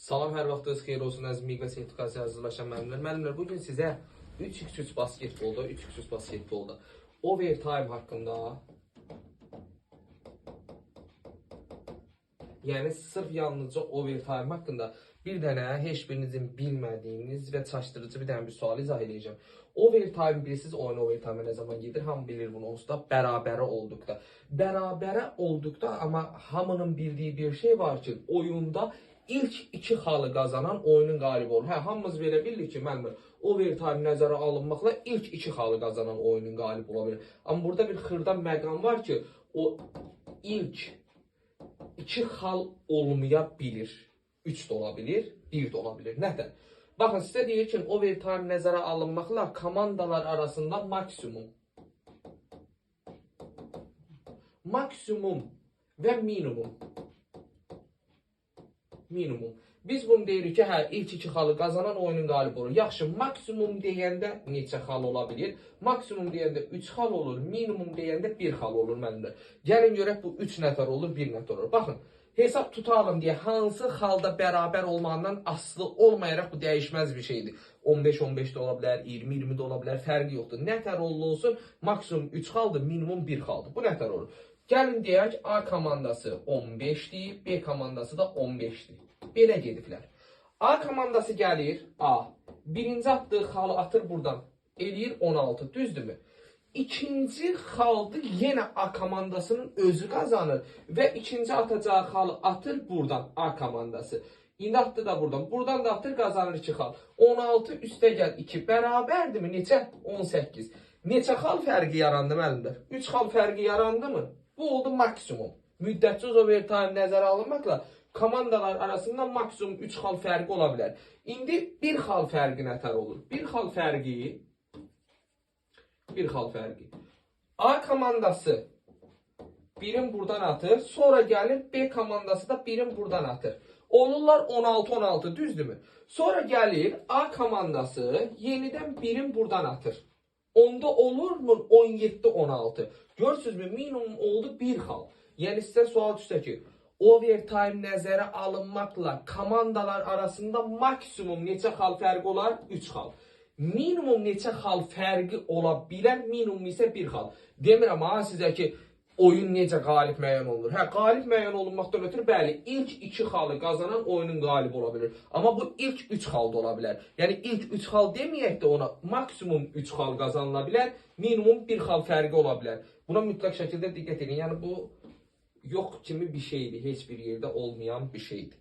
Salam, hər vaxtınız xeyir olsun əziz MİQ və sertifikasiya hazırlaşan müəllimlər. Müəllimlər, bugün sizə 3x3 basketbolda, 3x3 basketbolda overtime haqqında, yəni sırf yalnızca overtime haqqında bir dənə heç birinizin bilmədiyiniz və çaşdırıcı bir dənə bir sual izah edəcəm. Overtime bilirsiniz, oyun overtime nə zaman gedir? Hamı bilir bunu onsuz da bərabərə olduqda. Bərabərə olduqda amma hamının bildiyi bir şey var ki, oyunda ilk iki xalı qazanan oyunun qalibi olur. Hə, hamımız belə bilirik ki, müəllim, overtime nəzərə alınmaqla ilk iki xalı qazanan oyunun qalibi ola bilər. Amma burada bir xırda məqam var ki, o ilk iki xal olmaya bilir. 3 də ola bilir, 1 də ola bilir. Nətər? Baxın, sizə deyir ki, overtime nəzərə alınmaqla komandalar arasında maksimum və minimum. Minimum. Biz bunu deyirik ki, hə, ilk iki xalı qazanan oyunun qalibi olur. Yaxşı, maksimum deyəndə neçə xal ola bilir? Maksimum deyəndə 3 xal olur, minimum deyəndə 1 xal olur müəllimlər. Gəlin görək bu 3 nətər olur, 1 nətər olur. Baxın, hesab tutalım deyə hansı xalda bərabər olmağından asılı olmayaraq bu dəyişməz bir şeydir. 15-15 də ola bilər, 20-20 də ola bilər, fərqi yoxdur. Nətər oldu olsun, maksimum 3 xaldır, minimum 1 xaldır. Bu nətər olur? Gəlin deyək, A komandası 15-dir, B komandası da 15-dir. Belə gediblər. A komandası gəlir, A. Birinci atdığı xalı atır buradan. Eləyir 16, düzdürmü? İkinci xaldı yenə A komandasının özü qazanır və ikinci atacağı xalı atır buradan A komandası. İndi atdı da buradan. Buradan da atır, qazanır 2 xal. 16 üstə gəl 2 bərabərdirmi? Neçə? 18. Neçə xal fərqi yarandı müəllimlər? 3 xal fərqi yarandı mı? Bu oldu maksimum. Müddətsiz overtime nəzərə alınmaqla komandalar arasında maksimum 3 xal fərqi ola bilər. İndi 1 xal fərqi nətər olur? 1 xal fərqi 1 xal fərqi. A komandası birin buradan atır. Sonra gəlir B komandası da birin buradan atır. Olurlar 16-16, düzdürmü? Sonra gəlir A komandası yenidən birin buradan atır. Onda olur mu 17-16? Görürsünüzmü? Minimum oldu 1 xal. Yəni sizə sual düşsə ki, overtime nəzərə alınmaqla komandalar arasında maksimum neçə xal fərqi olar? 3 xal. Minimum neçə xal fərqi ola bilər? Minimum isə 1 xal. Demirəm ha sizə ki, oyun necə qalib müəyyən olunur. Hə, qalib müəyyən olunmaqdan ötürü bəli, ilk 2 xalı qazanan oyunun qalibi ola bilər. Amma bu ilk 3 xal da ola bilər. Yəni ilk 3 xal deməyək də ona maksimum 3 xal qazanıla bilər, minimum 1 xal fərqi ola bilər. Buna mütləq şəkildə diqqət edin. Yəni bu yox kimi bir şeydir, heç bir yerdə olmayan bir şeydir.